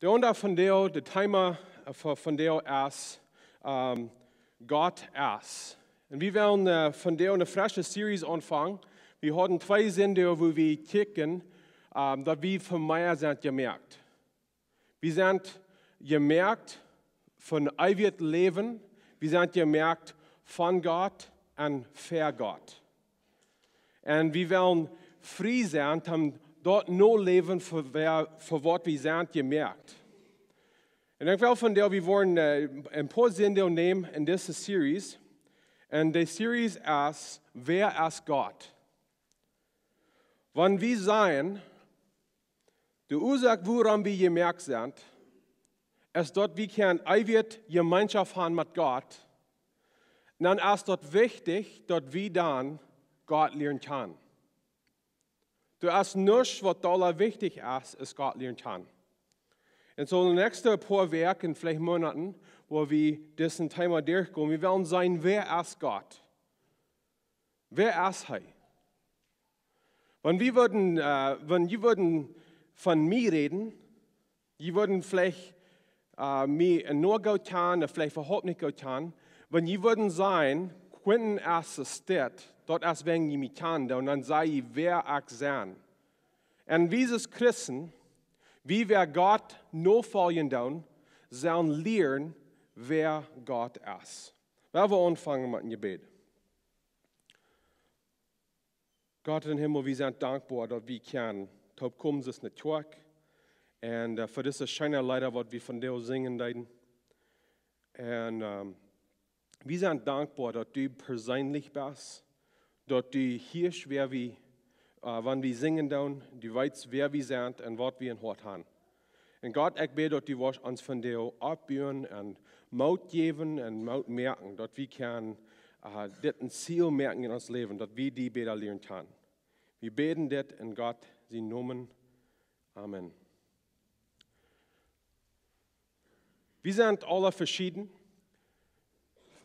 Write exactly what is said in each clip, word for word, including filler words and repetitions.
De Aundacht vondoag, de Thema, äh, fa vondoag es, ähm, Gott es. Un wie wellen, äh, vondoag eene fresche Series aunfangen. Wie hauden twee Sinden, wua wie kjikjten, ähm, daut wie fa mea sent jemoakt. Wie sent jemoakt fa eewjet Läwen. Wie sent jemoakt von Gott un fa Gott. Un wie wellen frie sennen, om daut noläwen fa wäa, fa waut wie sent jemoakt. Un ekj well vondoag, wie woaren, äh, een poa Sinden nämen en dise Series. Un de Series es, wäa es Gott? Wan wie sajen, de Uasoak, wuarom wie jemoakt sent, es daut wie kjennen eewje Jemeenschoft haben met Gott, dan es daut wichtich, daut wie dan Gott lieren kjanen. Doa es nuscht, waut dolla wichtich es, es Gott lieren kjanen. Un soo de näakjste poa Wäakj, veleicht Moonaten, wua wie dit Thema derchgonen, wie wellen seenen, wäa es Gott? Wäa es hee? Wan wie wudden, äh, wan jie wudden von mie räden, jie wudden veleicht, äh, mie en Noah goot kjanen, ooda veleicht äwahaupt nich goot kjanen. Wan jie wudden sajen, Quentin es Assistent, daut es wäajen jie mie kjanen, dan, dan saj jie, wäa ekj sie. Un wie aus Christen, wie wäa Gott nofoljen doonen, sellen lieren, wäa Gott es. Lot ons aunfangen met een Jebäd. Gott em Himmel, wie sent dankboa, daut wie kjennen toopkomen aus eene Kjoakj. Un, äh, fa dise scheene Leeda, waut wie vondoag sinjen deeden. Un, ähm, wie sent dankboa, daut du perseenlich best, daut du hia wäa wie, äh, wan wie sinjen doonen, du weetst, wäa wie sent un waut wie em Hoat haben. Un Gott, ekj bäd, daut du woascht ons vondoag oppbuen un Moot jäwen un Moot moaken, daut wie kjennen, äh, dit een Ziel moaken en ons Läwen, daut wie die bäta lieren kjennen. Wie bäden dit en Gott sienen Nomen. Amen. Wie sent aule veschieden.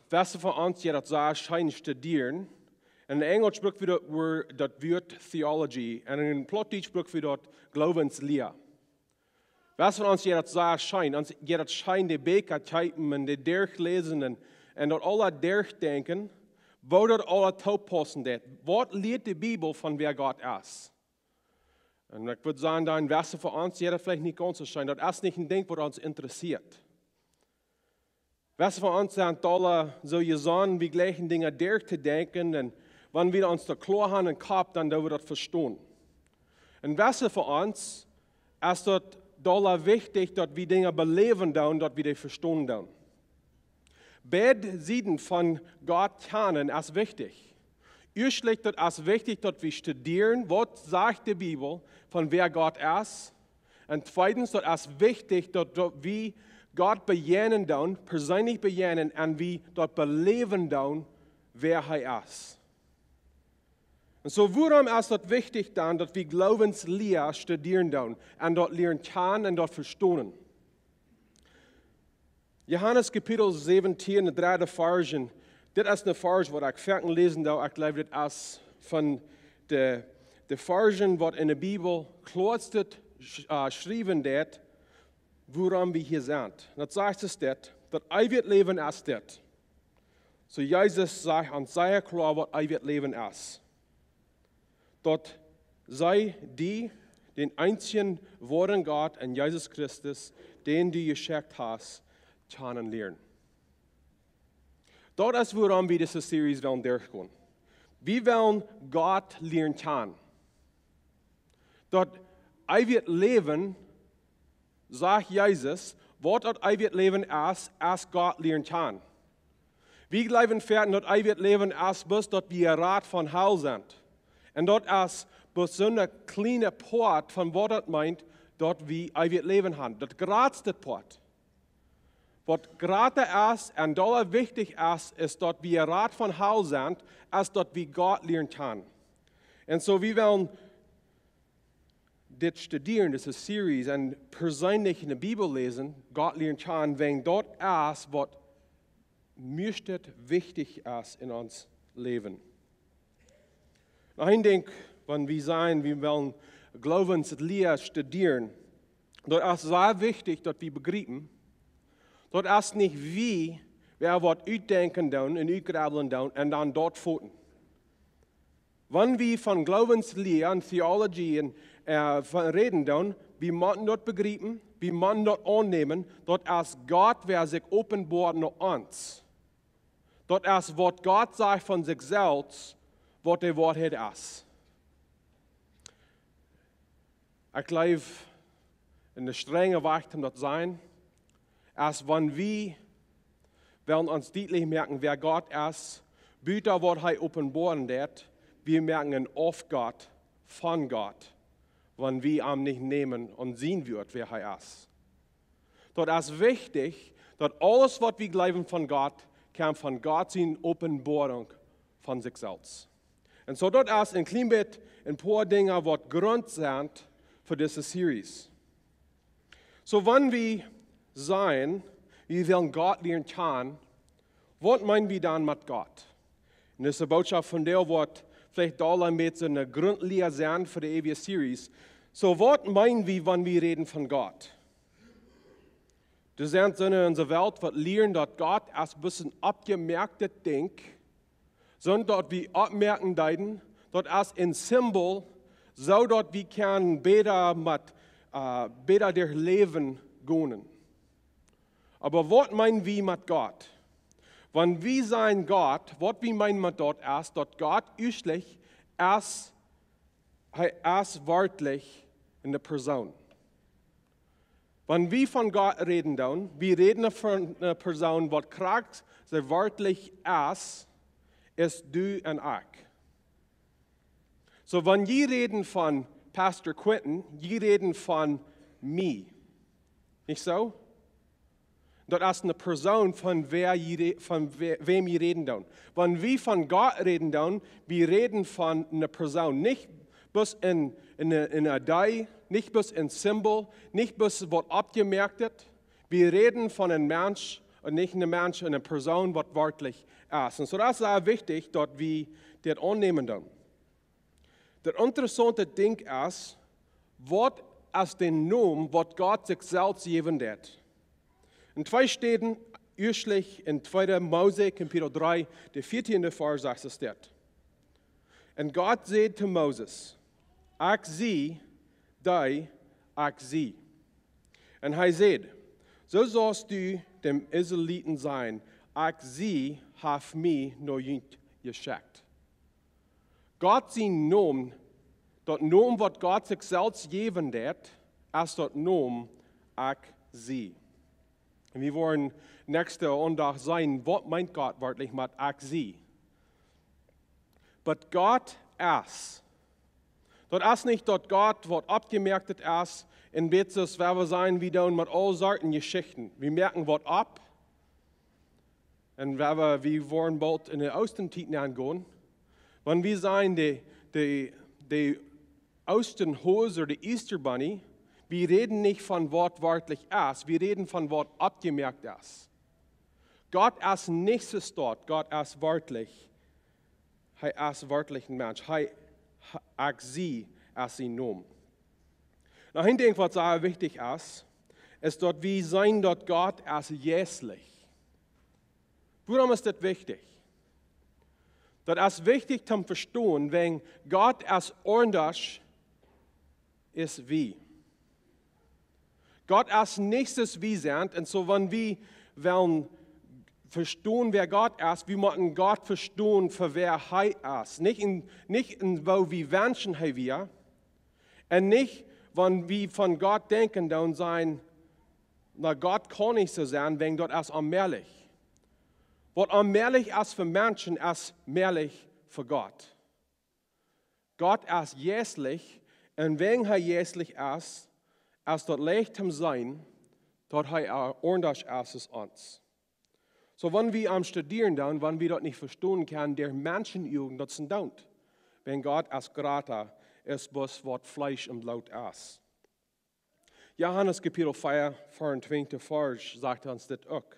Wese von ons, jo, daut soo scheen studieren. En Enjlisch bruck wie daut Wuat, daut Wuat theology. Un en Plautdietsch bruck wie daut Gloowenslia. Wese von ons, jo, daut soo scheen. Ons, jo, daut scheen de Bieekja kjeepen un de derchläsen un, un daut aula derchdenkjen, woo daut aula toopaussen deit. Waut lieet de Bibel von wäa Gott es? Un ekj wudd sajen, dan wese von ons, jo, daut veleicht nich gaunz soo scheen. Daut es nich een Dinkj, waut ons interessieet. Wese von ons sent aule soo jesonnen, wie jlikjen Dinja derchtodenkjen. Un wan wie ons daut kloa haben em Kopp, dan doo wie daut vestonen. Un wese von ons es daut dolla wichtich, daut wie Dinja beläwen doonen, daut wie dee vestonen doonen. Beid Sieden von Gott kjanen es wichtich. Ieeschtlich, daut es wichtich, daut wie studieren, waut sajcht de Bibel von wäa Gott es. Un tweedens, daut es wichtich, daut, daut wie Gott bejäajnen doonen, perseenlich bejäajnen, un wie daut beläwen doonen, wäa hee es. Un soo, wuarom es daut wichtich dan, daut wie Gloowenslia studieren doonen un daut lieren kjanen un daut vestonen? Johanes Kapitel säwentieen, de dredde Varsch. Dit es een Varsch, waut ekj foaken läsen doo. Ekj jleew, dit es von de, de Varschen, waut en de Bibel kloaste, äh, schriewen deit, wuarom wie hia sent. Daut sajcht es dit, daut eewje Läwen es dit. Soo Jesus sajcht ons sea kloa, waut eewje Läwen es. Daut see die, dän eensjen woaren Gott un Jesus Christus, dän du jeschekjt hast, kjanen lieren. Daut es, wuarom wie dise Series wellen derchgonen. Wie wellen Gott lieren kjanen. Daut eewje Läwen, sajcht Jesus, waut daut eewje Läwen es, es Gott lieren kjanen. Wie jleewen foaken, daut eewje Läwen es bloos, daut wie jerat von Hal sent. Un daut es bloos soon kjliena Poat von waut daut meent, daut wie eewje Läwen haben. Daut jratste Poat. Waut jrata es un dolla wichtich es, es daut wie jerat von Hal sent, es daut wie Gott lieren kjanen. Un soo, wie wellen dit studieren, dise Series, un perseenlich en de Bibel läsen, Gott lieren kjanen, wäajen daut es, waut mie wichtich es en ons Läwen. Noch een Dinkj, wan wie sajen, wie wellen Gloowenslia studieren, Daut es sea wichtich, daut wie bejriepen, daut es nich wie, wäa waut utdenkjen doonen un utgrubbeln doonen un dan daut foten. Wan wie von Gloowenslia un Theologie un, äh, von räden doonen, wie motten daut bejriepen, wie motten daut aunnämen, daut es Gott, wäa sikj openboat no ons. Daut es waut Gott sajcht von sikj selfst, waut de Woarheit es. Ekj jleew, een strenja Wajch toom daut sajen, es wan wie wellen ons dietlich moaken, wäa Gott es, buta waut hee openboaren deit, wie moaken een Aufgott von Gott, wan wie am nich nämen un seenen, wäa hee es. Daut es wichtich, daut aules waut wie jleewen von Gott, kjemt von Gott siene Openboarunk von sikj selfst. Un soo daut es een kjlien bät een poa Dinja waut Grunt sent fa dise Series. Soo wan wie sajen, wie wellen Gott lieren kjanen, waut meenen wie dan met Gott? Un dise Bootschoft vondoag woat veleicht aul een bät eene Gruntlia sennen fa de eewje Series. Soo waut meenen wie, wan wie räden von Gott? Doa sent soone en onse Welt waut lieren daut Gott es bloos een aufjemoaktet Dinkj, sonda daut wie oppmoaken deeden, daut es een Simbol, soo daut wie kjennen bäta met, äh, bäta derch Läwen gonen. Oba waut meenen wie met Gott? Wan wie sajen Gott, waut wie meenen met daut es, daut Gott ieeschtlich es, hee es werkjlich eene Persoon. Wan wie von Gott räden doonen, wie räden von eene Persoon waut krakjt soo werkjlich es, es du un ekj. Soo wan jie räden von Pastor Quentin, jie räden von mie. Nich soo? Daut es eene Persoon von wäa jie rä-, von wä-, wäm jie räden doonen. Wan wie von Gott räden doonen, wie räden von eene Persoon. Nich bloos een, een, een Idee, nich bloos een Simbol, nich bloos waut aufjemoaktet. Wie räden von een Mensch un nich een Mensch, eene Persoon waut werkjlich es. Un soo daut es sea wichtich daut wie dit aunnämen doonen. Daut interessaunte Dinkj es, waut es de Nomen waut Gott sikj selfst jäwen deed? En twee Städen, ieeschtlich en tweede Mose, Kapitel dree, de vieetieende Varsch, sajcht et dit. Un Gott säd to Moses: "Ekj sie, dee ekj sie." Un hee säd: "Soo saust du dän Israeliten sajen: Ekj sie, haft mie no junt jeschekjt." Gott sien Nomen, daut Nomen waut Gott sikj selfst jäwen deed, es daut Nomen: "Ekj sie." Un wie woaren näakjste Sindach seenen, waut meent Gott werkjlich met "Ekj sie". Oba Gott es. Daut es nich daut Gott waut aufjemoaktet es, un weet soo aus wie sajen, wie doonen met aul Sorten Jeschichten. Wie moaken waut opp, un wie, wie woaren boolt en de Oostatiet nengonen. Wan wie sajen de, de, de Oostenhaus ooda de Easter Bunny, wie räden nich von waut werkjlich es, wie räden von waut aufjemoakt es. Gott es nich soo staut, Gott es werkjlich. Hee es werkjlich een Mensch. Hee, ha-, "Ekj sie" es sien Nomen. Nu, een Dinkj waut sea wichtich es, es daut wie seenen daut Gott es jeistlich. Wuarom es dit wichtich? Daut es wichtich toom vestonen, wäajen Gott es aundasch aus wie. Gott es nich soo aus wie sent, un soo wan wie wellen vestonen wäa Gott es, wie motten Gott vestonen fa wäa hee es. Nich en, nich en woo wie wenschen hee wia, un nich wan wie von Gott denkjen, dan sajen, "Na, Gott kaun nich soo sennen, wäajen daut es onmäajlich." Waut onmäajlich es fa Menschen, es mäajlich fa Gott. Gott es jeistlich, un wäajen hee jeistlich es, es daut leicht toom seenen, daut hee, äh, aundasch es aus ons. Soo wan wie am studieren dan, wan wie daut nich vestonen kjennen, de Menschen jugend daut sent doont. Wäajen Gott es jrata aus bloos waut Fleesch un Bloot es. Johanes Kapitel vea, vea un twintich Varsch sajcht ons dit uk.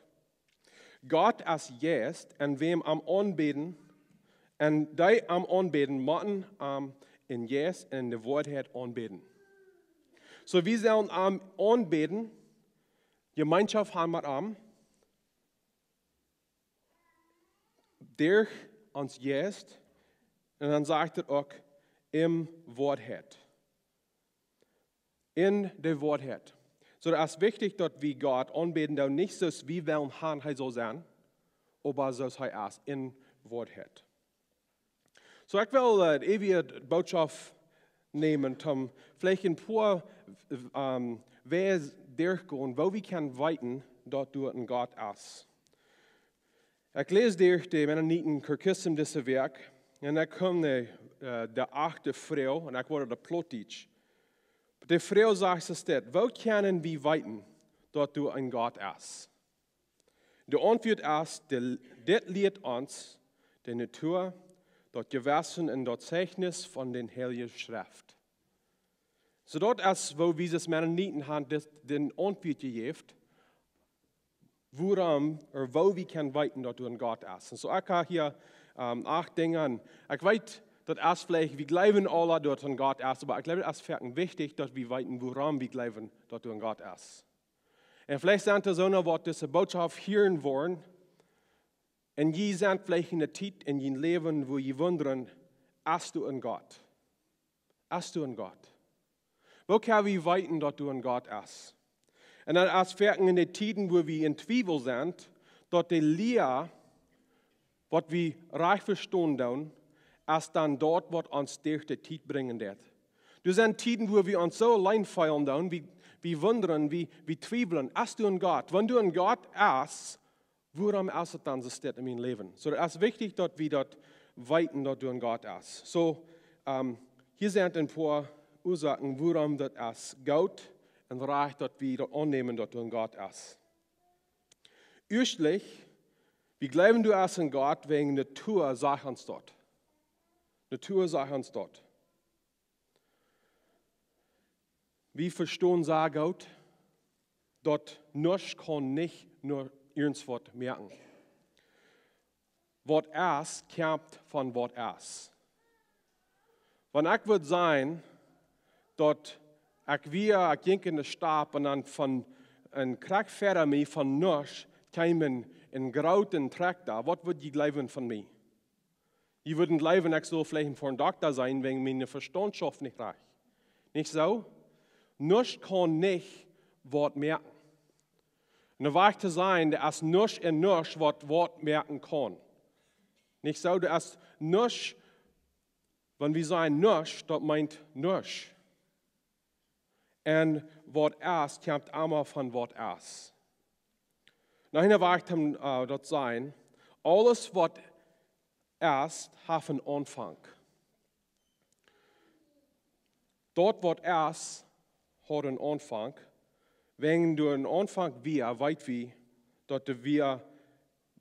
Gott es Jeist, un wäm am aunbäden, un dee am aunbäden, motten am en Jeist un en de Woarheit aunbäden. So wie sellen am aunbäden, Jemeenschoft haben met am, derch ons Jeist. Un dan sajcht et uk, en Woarheit. En de Woarheit. So daut es wichtich daut wie Gott aunbäden doonen, nich soo aus wie wellen han hee saul sennen, oba soo aus hee es en Woarheit. So ekj well äh, de eewje Bootschoft nämen, om veleicht en poa ähm, Wäaj derchgonen, woo wie kjennen weeten daut doa en Gott es. Ekj läs derch de Mennoniten Katechismus dise Wäakj, un ekj kom no äh, de achte Froag, un ekj woa daut opp Plautdietsch. De Froag sajcht soo dit: Woo kjennen wie weeten daut doa en Gott es? De Auntwuat es: de, dit lieet ons de Natua, daut Jewessen un daut Seichnis von de Heilje Schreft. So daut es woo wie aus Mennoniten han dit, dän Auntwuat jejäft, wuarom, ooda woo wie kjennen weeten daut doa en Gott es. Un so ekj ha hia ähm, acht Dinja. Un ekj weet, daut es veleicht, wie jleewen aula daut doa en Gott es, oba ekj jleew, daut es foaken wichtich daut wie weeten wuarom wie jleewen daut doa en Gott es. Un veleicht sent doa soone waut dise Bootschoft hieren woaren, un jie sent veleicht en de Tiet en jun Läwen, wua jie wundren: Es doa en Gott? Es doa en Gott? Woo kjenn wie weeten daut doa en Gott es? Un daut es foaken en de Tieden, wua wie en Twiewel sent, daut de Lia, waut wie rajcht vestonen doonen, es dan daut waut ons derch de Tiet brinjen deit. Doa sent Tieden, wua wie ons soo auleen feelen doonen, wie, wie wundren, wie, wie twiewlen: Es doa en Gott? Wan doa en Gott es, wuarom es et dan soo stell en mien Läwen? So daut es wichtich daut wie daut weeten daut doa en Gott es. So ähm, hia sent en poa Uasoaken wuarom daut es goot un rajcht daut wie daut aunnämen daut doa en Gott es. Ieeschtlich, wie jleewen doa es en Gott wäajen de Natua sajcht ons daut. Natua sajcht ons daut. Wie vestonen sea goot daut nuscht kaun nich no irjentwaut moaken. Waut es, kjemt von waut es. Wan ekj wudd sajen daut ekj wia, ekj jinkj en de Stap un dan von, un krakjt ver mie von nuscht kjeem en grooten Trakjta, waut wudd jie jleewen von mie? Jie wudden jleewen ekj sull veleicht en Dokta sennen wäajen mien Vestaunt schauft nich rajcht. Nich soo? Nuscht kaun nich waut moaken. Un dan wudd ekj sajen, doa es nuscht en nuscht waut waut moaken kaun. Nich soo? Doa es nuscht, wan wie sajen nuscht, daut meent nuscht. Un waut es, kjemt emma von waut es. Na, hia wudd ekj äh, daut sajen: Aules waut es, haft en Aunfank. Daut waut es, haud en Aunfank. Wäajen doa en Aunfank wia, weet wie daut doa wia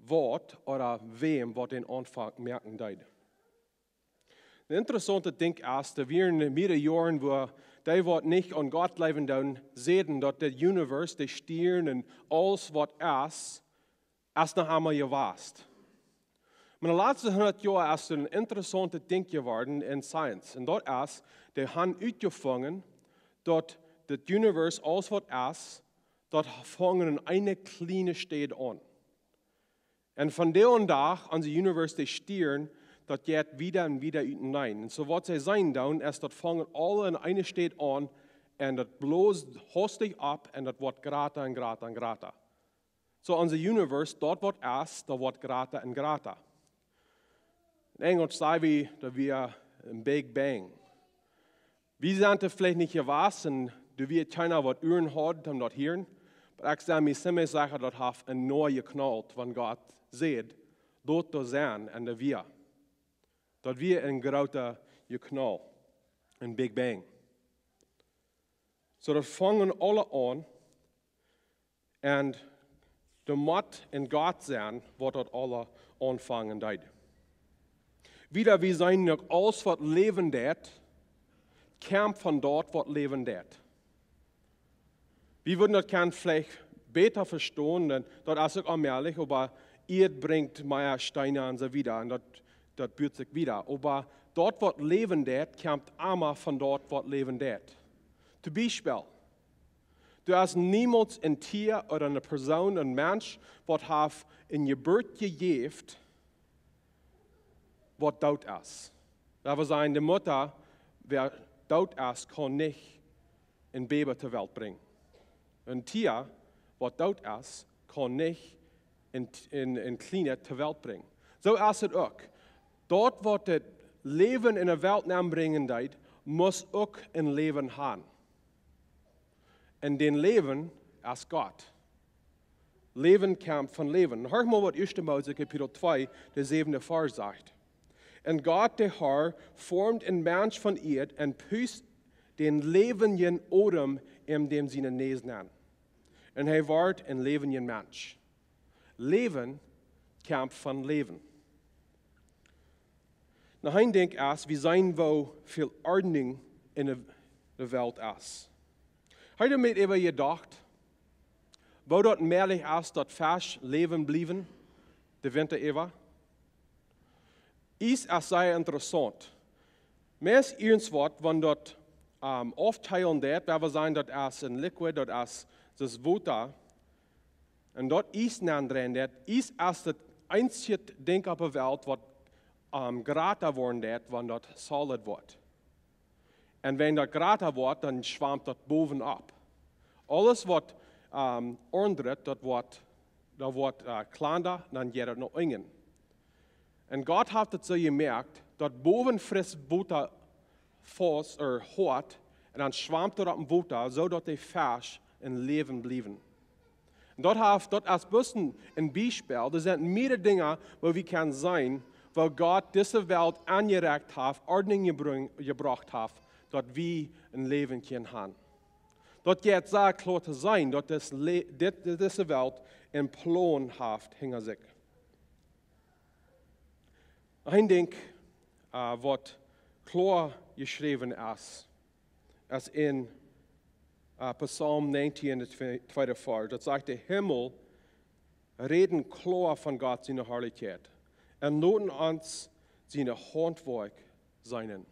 waut ooda wäm waut dän Aunfank moaken deed. Een interessauntet Dinkj es, doa wieren mearere Joaren wua dee waut nich aun Gott jleewen doonen, säden daut de Universe, de Stieren un aules waut es, es noch emma jewast. Oba en de latste hundat Joa es een interessauntet Dinkj jeworden en Science. Un daut es, dee han utjefungen daut de Universe, aules waut es, daut fungen en eene kjliene Städ aun. Un vondoag dän Dach, onse Universe, de Stieren, daut jeit wieda un wieda uteneen. Un soo waut see seenen doonen es, daut fungen aule en eene Städ aun un daut bloos hastich opp un daut woat jrata un jrata un jrata. Soo onse Universe, daut waut es, daut woat jrata un jrata. En Enjelsch saj wie daut wia en Big Bang. Wie sent veleicht nich jewast, doa wia kjeena waut Uaren haud om daut hieren, oba ekj sie mie ziemlich secha daut haft en noa jeknalt wan Gott säd: Lot doa sennen, un doa wia. Daut wia en groota Jeknal, en Big Bang. Soo daut fungen aule aun, un doa mott en Gott sennen waut daut aula aunfangen deed. Wieda wie seenen uk, aules waut läwen deit, kjemt von daut waut läwen deit. Wie wudden daut kjennen veleicht bäta vestonen, dan daut es uk onmäajlich, oba Ieed brinjt mea Steena un soo wieda un daut, daut but sikj wieda. Oba daut waut läwen deit, kjemt emma von daut waut läwen deit. Toom Biespel, doa es niemols een Tia ooda eene Persoon, een Mensch, waut haft eene Jeburt jejäft, waut doot es. Daut well sajen, de Mutta, waut doot es, kaun nich een Baby to Welt brinjen. Een Tia, waut doot es, kaun nich een, een, een Kjlienet to Welt brinjen. Soo es et uk. Daut, waut daut Läwen enne Welt nenbrinjen deed, mott uk een Läwen haben. Un daut Läwen es Gott. Läwen kjemt von Läwen. Hia mol, waut ieeschte Mose Kapitel twee, de säwende Varsch sajcht. Un Gott, de Herr, formd een Mensch von Ieed un pust dän läwendjen Odem en däm siene Näs nenn. Un hee wort een läwendja Mensch. Läwen kjemt von Läwen. Nu, een Dinkj es, wie seenen, woo väl Ordnunk enne, de Welt es. Hast du mol äwa jedocht, woo daut mäajlich es, daut Fesch läwen bliewen, de Winta äwa? Iess es sea interessaunt. Meist irjentwaut, wan daut, ähm, aufkjeelen deit, well wie sajen, daut es een Liquid, daut es, daut es Wota. Un daut Iess nenndrieejen deit, Iess es daut eensje Dinkj opp de Welt, waut, ähm, jrata woaren deit, wan daut solid woat. Un wan daut jrata woat, dan schwamt daut bowen opp. Aules, waut, ähm, aundret, daut woat, daut woat, äh, kjlanda, dan jeit et no unjen. Un Gott haft et soo jemoakt, daut bowen frisst Wota faust, ea hoat, un dan schwamt et opp em Wota, soo daut de Fesch en Läwen bliewen. Un daut haft, daut es bloos een, een Biespel. Doa sent mearere Dinja, woo wie kjennen seenen, woo Gott dise Welt aunjerecht haft, Ordnunk jebrung-, jebrocht haft, daut wie een Läwen kjennen haben. Daut jeit sea kloa to seenen, daut dis Le-, dit, dise Welt een Plon haft hinja sikj. Een Dinkj, äh, waut kloa jeschräwen es, es en, äh, Psalm 19, de twe-, tweede Varsch. Daut sajcht: De Himmel räden kloa von Gott siene Harlichkjeit un loten ons sien Hauntwoakj seenen.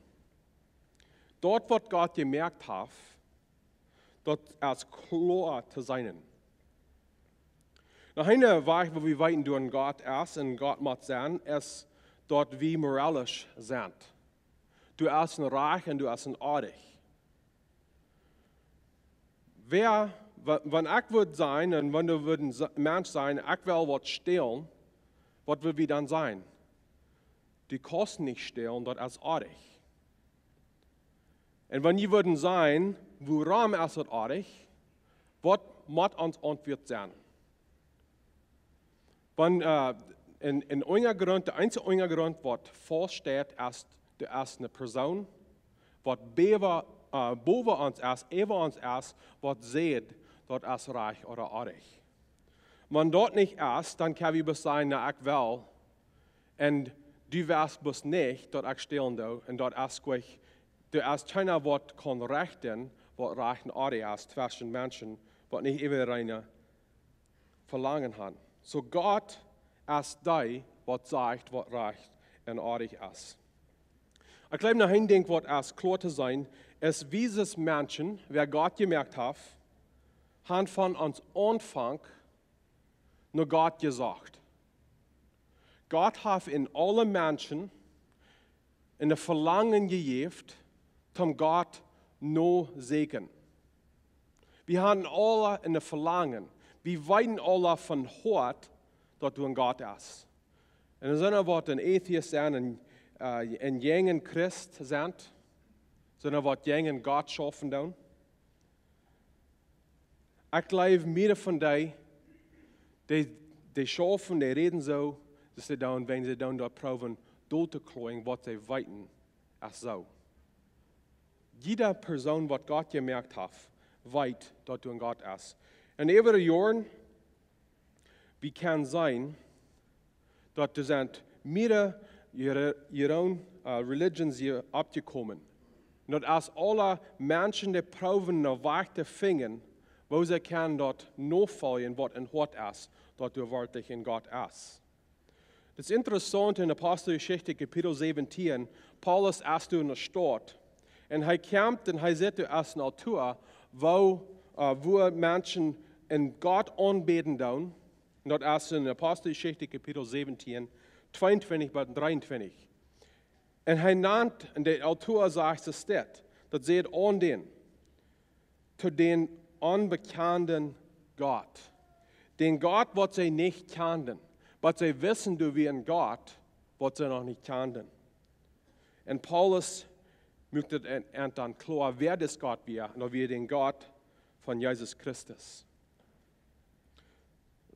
Daut, waut Gott jemoakt haft, daut es kloa to seenen. Nu, een Wajch, woo wie weeten, daut Gott es un Gott mott sennen, es, daut wie moralisch sent. Doa es een Rajcht un doa es een Onrajcht. Wäa, wa-, wan ekj wudd sajen, un wan du wudd een Sa-, Mensch sajen, ekj well waut stälen, waut wudd wie dan sajen? Du kaust nich stälen, daut es Onrajcht. Un wan jie wudden sajen, wuarom es daut Onrajcht, waut mott ons Auntwuat sennen? Wan, äh, en, en Unjagrunt, de eensje Unjagrunt, waut faust steit, es, doa es eene Persoon, waut bowen, äh, bowen ons es, äwa ons es, waut sajcht, daut es rajcht ooda onrajcht. Wan daut nich es, dan kjenn wie bloos sajen: "Na, ekj well." Un du weetst bloos nich, daut ekj stälen doo, un daut es goot, doa es kjeena, waut kaun rechten, waut rajcht un onrajcht es tweschen Menschen, waut nich äwa äare Velangen haben. Soo Gott es dee, waut sajcht, waut rajcht un onrajcht es. Ekj jleew, noch een Dinkj, waut es kloa to seenen, es, wie wie Menschen, wäa Gott jemoakt haft, haben von ons Aunfank no Gott jesocht. Gott haft en aule Menschen een Velangen jejäft, om Gott no sieekjen. Wie haben aule een Velangen. Wie weeten aule von Hoat, daut doa een Gott es. Un dan sent wie waut een Atheist sent, een, äh, een jäajen Christ sent, sent wie waut jäajen Gott schaufen doonen. Ekj jleew, mearere von dee, dee, dee schaufen, dee räden soo, daut see dan, wan see dan daut proowen, doa to kloajen, waut see weeten, es soo. Jieda Persoon, waut Gott jemoakt haft, weet, daut doa een Gott es. Un äwa de Joaren, wie kjennen seenen, daut doa sent mearere Jere-, Jeroen, äh, Religions hia oppjekomen. Un daut es aule Menschen, dee proowen, een Wajch to finjen, woo see kjennen daut nofoljen, waut en Hoat es, daut doa werkjlich een Gott es. Daut es interessaunt, en Aposteljeschicht, Kapitel 17, Paulus es doa enne Staut. Un hee kjemt un hee sitt doa aus een Altoa, wua, äh, wua Menschen een Gott aunbäden doonen. Un daut es en Aposteljeschicht Kapitel säwentieen, tweeuntwintich bat dreeuntwintich. Un hee nant, un de Altoa sajcht, see steit, daut sajcht aun dän, to dän onbekjanden Gott. Dän Gott, waut see nich kjanden, waut see wisten, doa wia een Gott, waut see noch nich kjanden. Un Paulus muak daut en, en dan kloa, wäa dis Gott wia, un daut wia dän Gott von Jesus Christus.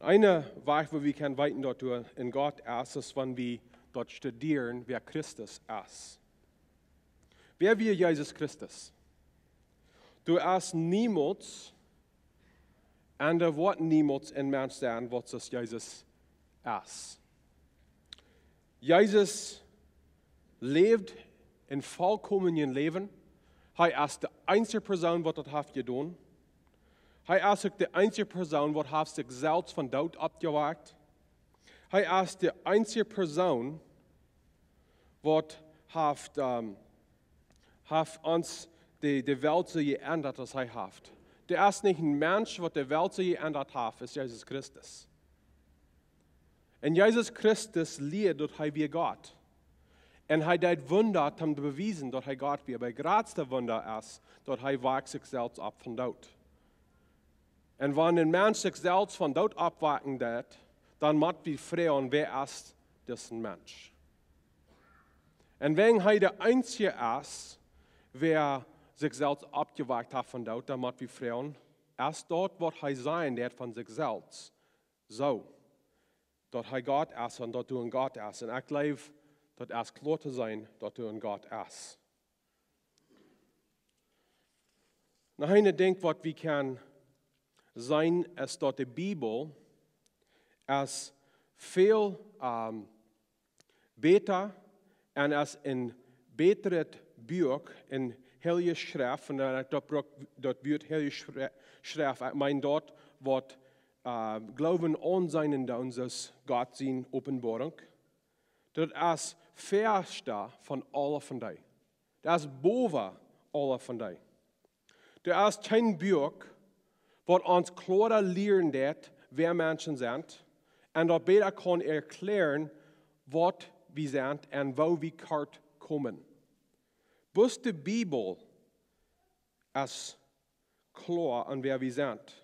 Een Wajch, woo wie kjennen weeten, daut doa een Gott es, es wan wie daut studieren, wäa Christus es. Wäa wia Jesus Christus? Doa es niemols, un doa woat niemols een Mensch sennen, waut soo aus Jesus es. Jesus läft een volkomnet Läwen. Hee es de eensje Persoon, waut daut haft jedonen. Hee es uk de eensje Persoon, waut haft sikj selfst vom Doot oppjewakjt. Hee es de eensje Persoon, waut haft, ähm, haft ons de, de Welt soo jeendat, aus hee haft. Doa es nich een Mensch, waut de Welt soo jeendat haft, es Jesus Christus. Un Jesus Christus lieed, daut hee wia Gott. Un hee deed Wunda, om to bewiesen, daut hee Gott wia. Oba daut jratste Wunda es, daut hee wakt sikj selfst opp vom Doot. Un wan een Mensch sikj selfst vom Doot oppwakjen deed, dan mott wie froagen, wäa es dis Mensch? Un wan hee de eensje es, wäa sikj selfst oppjewakjt haft vom Doot, dan mott wie froagen, es daut, waut hee sajen deed von sikj selfst, soo, daut hee Gott es un daut doa een Gott es? Un ekj jleew, daut es kloa to seenen, daut doa een Gott es. Nu, een Dinkj, waut wie kjennen seenen, es, daut de Bibel es väl, ähm, bäta un es een bätret Buak en Heilje Schreft, un daut brukt daut Wuat Heilje Schre-, Schreft, ekj meen daut, waut, äh, Gloowen aunseenen doonen, soo aus Gott siene Openboarunk. Daut es väascht von aule von dee. Daut es bowen aule von dee. Doa es kjeen Buak, waut ons kloara lieren deit, wäa Menschen sent, un daut bäta kaun erkjlären, waut wie sent un woo wie kort komen. Bloos de Bibel es kloa aun wäa wie sent.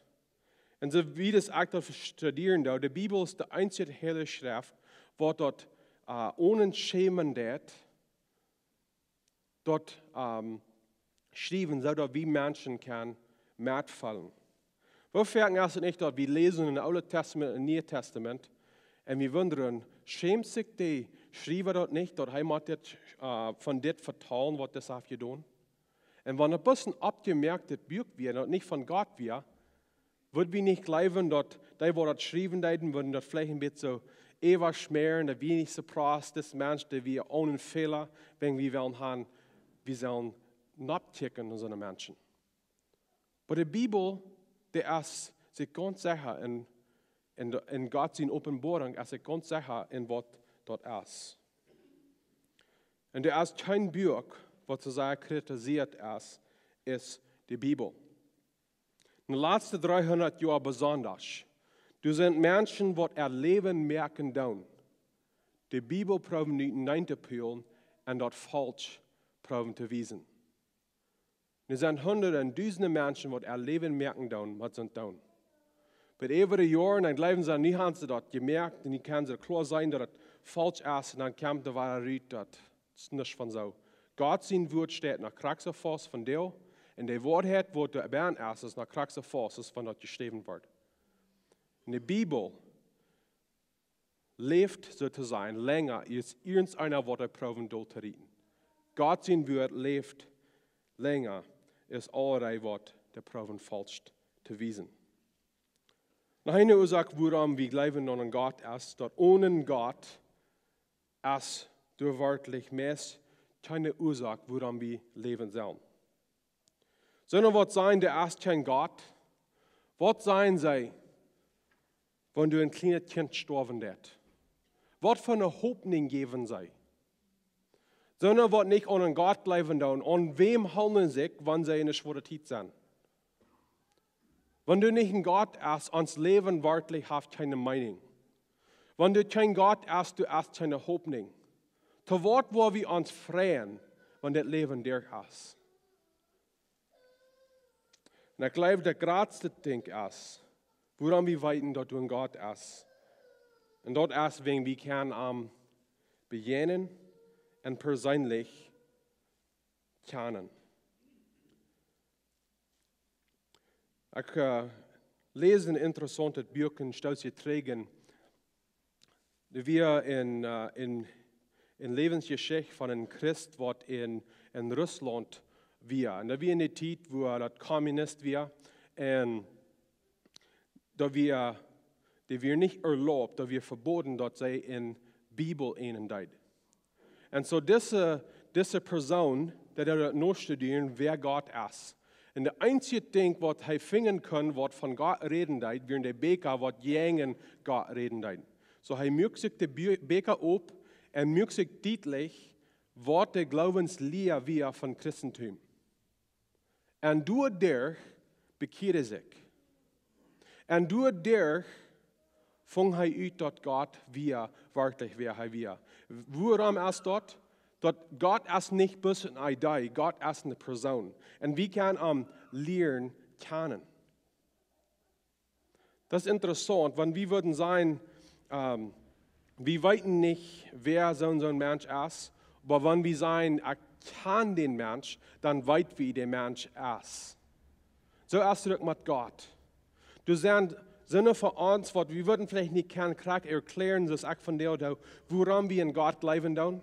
Un soo wiet aus ekj daut studieren doo, de Bibel es de eensje Heilje Schreft, waut daut, äh, onen schämen deit, daut, ähm, schriewen, soo daut wie Menschen kjennen metfeelen. Woo foaken es daut nich, daut wie läsen em Oolen Tastament un Nieen Tastament, un wie wundren, schämt sikj de Schriewa daut nich, daut hee mott dit, äh, von dit vetalen, waut dis haft jedonen? Un wan daut bloos een oppjemoaktet Buak wia, daut nich von Gott wia, wudd wie nich jleewen, daut dee, waut daut schriewen deeden, wudden daut veleicht een bät soo äwaschmäaren, daut wie nich soo praust, dis Mensch, dee wia onen Fäla, wan wie wellen han, wie sellen noppkjikjen no soone Menschen. Oba de Bibel, dee es sikj gaunz secha en, en de, en Gott siene Openboarunk, es sikj gaunz secha en waut daut es. Un doa es kjeen Buak, waut soo sea kritisiert es, es de Bibel. En de latste dreehundat Joa besonda, doa sent Menschen, waut äa Läwen moaken doonen, de Bibel proowen nu nenn to pulen un daut faulsch proowen to wiesen. Doa sent hundade un dusende Menschen, waut äa Läwen moaken doonen, waut see doonen. Oba äwa de Joaren, dan jleewen see, nu han see daut jemoakt, un nu kjennen see kloa seenen, daut et faulsch es, un dan kjemt de Woarheit rut, daut es nuscht von soo. Gott sien Wuat steit noch krakjt soo faust vondoag, un de Woarheit, waut doa bennen es, es noch krakjt soo faust, aus wan daut jeschräwen wort. Un de Bibel läft, soo to sajen, lenja aus irjent eena, waut dee proowen doll to rieten. Gott sien Wuat läft lenja aus aul dee, waut dee proowen faulsch to wiesen. Noch eene Uasoak, wuarom wie jleewen aun een Gott, es, daut onen Gott es doa werkjlich meist kjeene Uasoak, wuarom wie läwen sellen. Sonda waut sajen, doa es kjeen Gott? Waut sajen see, wan doa een kjlienet Kjint stoawen deit? Waut fa eene Hopninj jäwen see? Soone waut nich aun een Gott jleewen doonen, aun wäm hoolen see sikj, wan see en eene schwoare Tiet sent? Wan doa nich een Gott es, ons Läwen werkjlich haft kjeene Meeninj. Wan doa kjeen Gott es, doa es kjeene Hopninj. To waut woa wie ons freien, wan dit Läwen derch es? Un ekj jleew, daut jratste Dinkj es, wuarom wie weeten, daut doa een Gott es. Un daut es, wäajen wie kjennen am bejäajnen un perseenlich kjanen. Ekj äh, läs een interessauntet Buak en Stootje trigj, daut wia een, äh, een, een Läwensjeschicht von een Christ, waut en, en Russlaunt wia. Un daut wia en de Tiet, wua daut Kommunist wia. Un daut wia, dee wia nich erlaubt, daut wia vebooden, daut see eene Bibel änen deed. Un soo dise, dise Persoon, dee deed daut nostudieren, wäa Gott es. Un daut eensje Dinkj, waut hee finjen kunn, waut von Gott räden deed, wieren de Bieekja, waut jäajen Gott räden deeden. Soo hee muak sikj de Bie-, Bieekja op un muak sikj dietlich, waut de Gloowenslia wia von Christentum. Un doaderch bekjieed hee sikj. Un doaderch funk hee ut, daut Gott wia, werkjlich wäa hee wia. Wuarom es daut? Daut Gott es nich bloos een Idee, Gott es eene Persoon. Un wie kjennen am lieren kjanen. Daut es interessaunt, wan wie wudden sajen, ähm, wie weeten nich, wäa soon, soon Mensch es, oba wan wie sajen, ekj kjan dän Mensch, dan weet wie, dee Mensch es. Soo es daut uk met Gott. Doa sent, sent von ons, waut wie wudden veleicht nich kjennen krakjt erkjlären, soo aus ekj vondoag doo, wuarom wie en Gott jleewen doonen.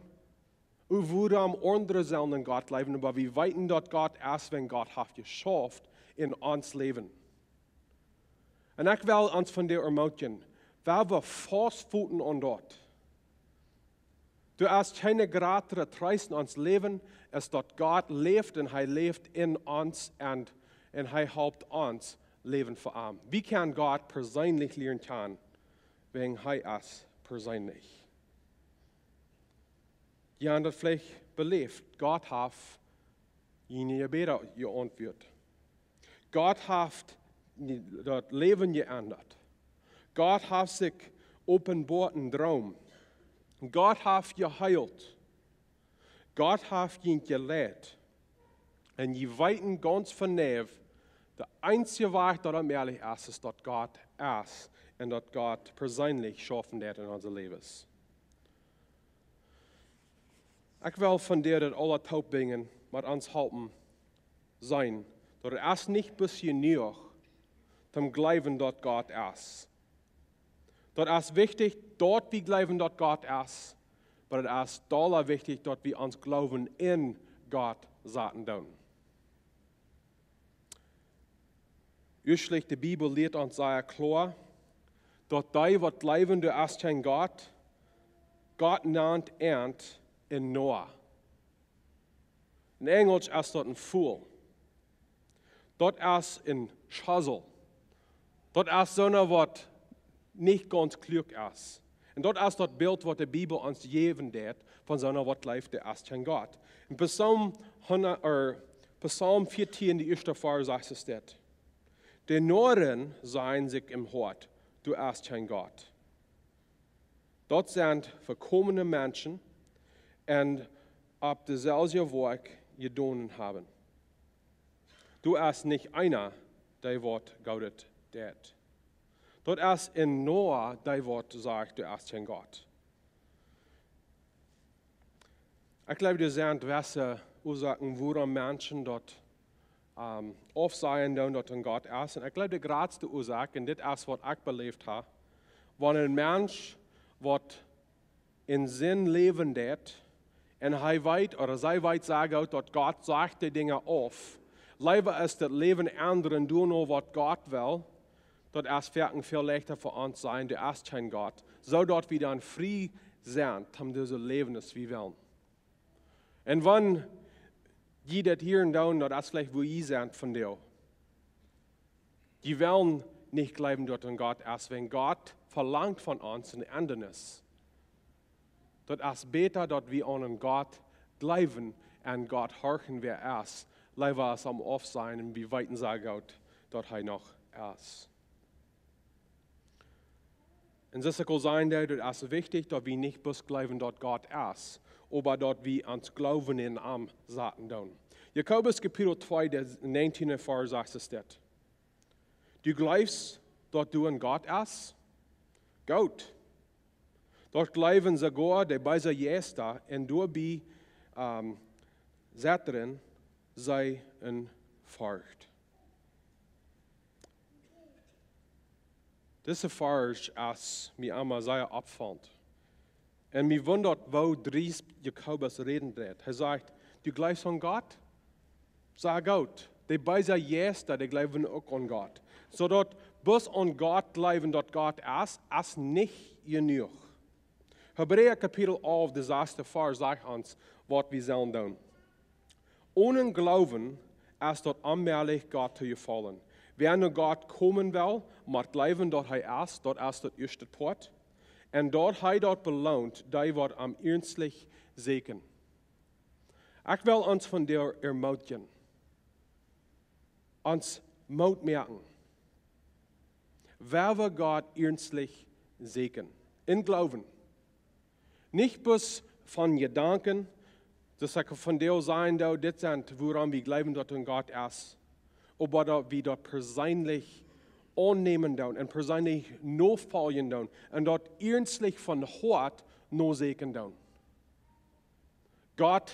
Un wuarom aundre sellen en Gott jleewen, oba wie weeten, daut Gott es, wäajen Gott haft jeschauft en ons Läwen. Un ekj well ons vondoag ermootjen, wan wie faust voten aun daut. Doa es kjeene jratre Treest en ons Läwen, aus daut Gott läft un hee läft en ons un, un hee halpt ons läwen fa am. Wie kjennen Gott perseenlich lieren kjanen, wäajen hee es perseenlich. Jie haben daut veleicht beläft. Gott haft june Jebäda jeauntwuat. Gott haft daut Läwen jeendat. Gott haft sikj openboat en Droom. Gott haft jeheelt. Gott haft junt jeleit. Un jie weeten gaunz vondoag, de eensje Wajch, daut daut mäajlich es, es daut Gott es un daut Gott perseenlich schaufen deit en onse Läwes. Ekj well vondoag daut aula toopbrinjen, waut ons halpen seenen, daut et es nich bloos jenuach, toom jleewen, daut Gott es. Daut es wichtich, daut wie jleewen, daut Gott es, oba et es dolla wichtich, daut wie ons Gloowen en Gott saten doonen. Ieeschtlich, de Bibel lieet ons sea kloa, daut dee, waut jleewen, doa es kjeen Gott, Gott nant an een Noah. En Enjelsch es daut een fool. Daut es een Schosel. Daut es soona, waut nich gaunz kluak es. Un daut es daut Bilt, waut de Bibel ons jäwen deit, von soona, waut jleeft, doa es kjeen Gott. En Psalm hundat, ea, Psalm vieetieen, de ieeschte Varsch, sajcht et dit: De Noaren sajen sikj em Hoat, doa es kjeen Gott. Daut sent vekomne Menschen un opp deeselwje Woakj jedonen haben. Doa es nich eena, dee waut Goodet deit. Daut es een Noah, dee waut sajcht, doa es kjeen Gott. Ekj jleew, doa sent jewesse Uasoaken, wuarom Menschen daut, ähm, aufsajen doonen, daut een Gott es. Un ekj jleew, de jratste Uasoak, un dit es, waut ekj beläft hab, wan een Mensch, waut en Sind läwen deit, un hee weet, ooda see weet sea goot, daut Gott sajcht de Dinja auf. Leewa es daut Läwen endren, doonen no waut Gott well, daut es foaken väl leichta fa ons sennen, doa es kjeen Gott, soo daut wie dan frie sent, om soo to läwen aus wie wellen. Un wan jie daut hieren doonen, daut es veleicht, wua jie sent vondoag. Jie wellen nich jleewen, daut een Gott es, wan Gott velangt von ons een Endrunk. Daut es bäta, daut wie aun een Gott jleewen aun Gott horchen, wäa es, leewa aus am aufsajen un wie weeten sea goot, daut hee noch es. Un soo aus ekj aul säd, daut es wichtich, daut wie nich bloos jleewen, daut Gott es, oba daut wie ons Gloowen en am saten doonen. Jakobus Kapitel twee, de negentieende Varsch sajcht es dit: Du jleefst, daut doa een Gott es? Goot. Daut jleewen soogoa de beese Jeista, un doabie, ähm, settren see en Forcht. Dise Varsch es mie emma sea oppfaulent. Un mie wundat, woo dreist Jakobus räden deit. Hee sajcht: Du jleefst aun Gott? Sea goot. De beese Jeista, dee jleewen uk aun Gott. Soo daut bloos aun Gott jleewen, daut Gott es, es nich jenuach. Hebräa Kapitel alf, de sasta Varsch sajcht ons, waut wie sellen doonen. Onen Gloowen es daut onmäajlich, Gott to jefaulen. Wäa no Gott komen well, mott jleewen, daut hee es, daut es daut ieeschte Poat. Un daut hee daut beloont, dee waut am iernstlich säkjen. Ekj well ons vondoag ermootjen, ons Moot moaken, wan wie Gott iernstlich säkjen, em Gloowen. Nich bloos von Jedanken, daut ekj vondoag sajen doo, dit sent, wuarom wie jleewen, daut een Gott es, oba daut wie daut perseenlich aunnämen doonen un perseenlich nofoljen doonen un daut iernstlich von Hoat nosäkjen doonen. Gott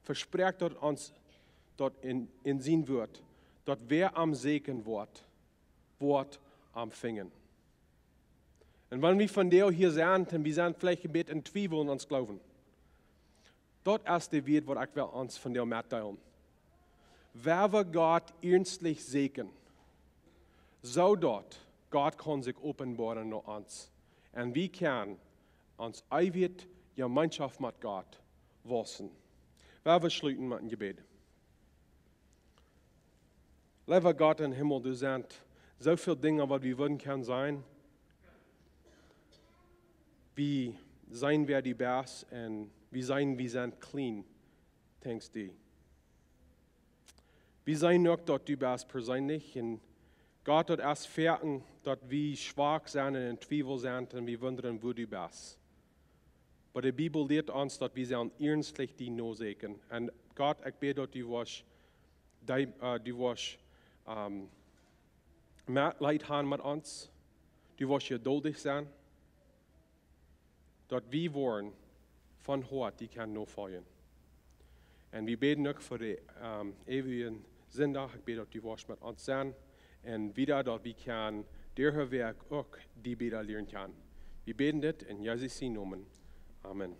vesprakjt daut ons, daut en, en sien Wuat, daut wäa am säkjen woat, woat am finjen. Un wan wie vondoag hia sent un wie sent veleicht een bät en Twiewel en ons Gloowen, daut es de Wieed, waut ekj well ons vondoag metdeelen. Wan wie Gott iernstlich säkjen, soo daut Gott kaun sikj openboaren no ons. Un wie kjennen ons eewje Jemeenschoft met Gott wausen. Wan wie schluten met een Jebäd. Leewa Gott em Himmel, doa sent soo väl Dinja, waut wie wudden kjennen sajen. Wie seenen, wäa du best, un wie seenen, wie sent kjlien, denkjst du. Wie seenen uk, daut du best perseenlich, un Gott, daut es foaken, daut wie schwak sent un en Twiewel sent un wie wundren, wua du best. Oba de Bibel lieet ons, daut wie sellen iernstlich die nosäkjen. Un Gott, ekj bäd, daut du woascht, dee, äh, du woascht, ähm, Metleet haben met ons, du woascht jeduldich sennen, daut wie woaren von Hoat die kjennen nofoljen. Un wie bäden uk fa de, ähm, eewje Sindach. Ekj bäd, daut du woascht met ons sennen. Un wieda, daut wie kjennen derch dise Wäakj uk die bäta lieren kjanen. Wie bäden dit en Jesus sien Nomen. Amen.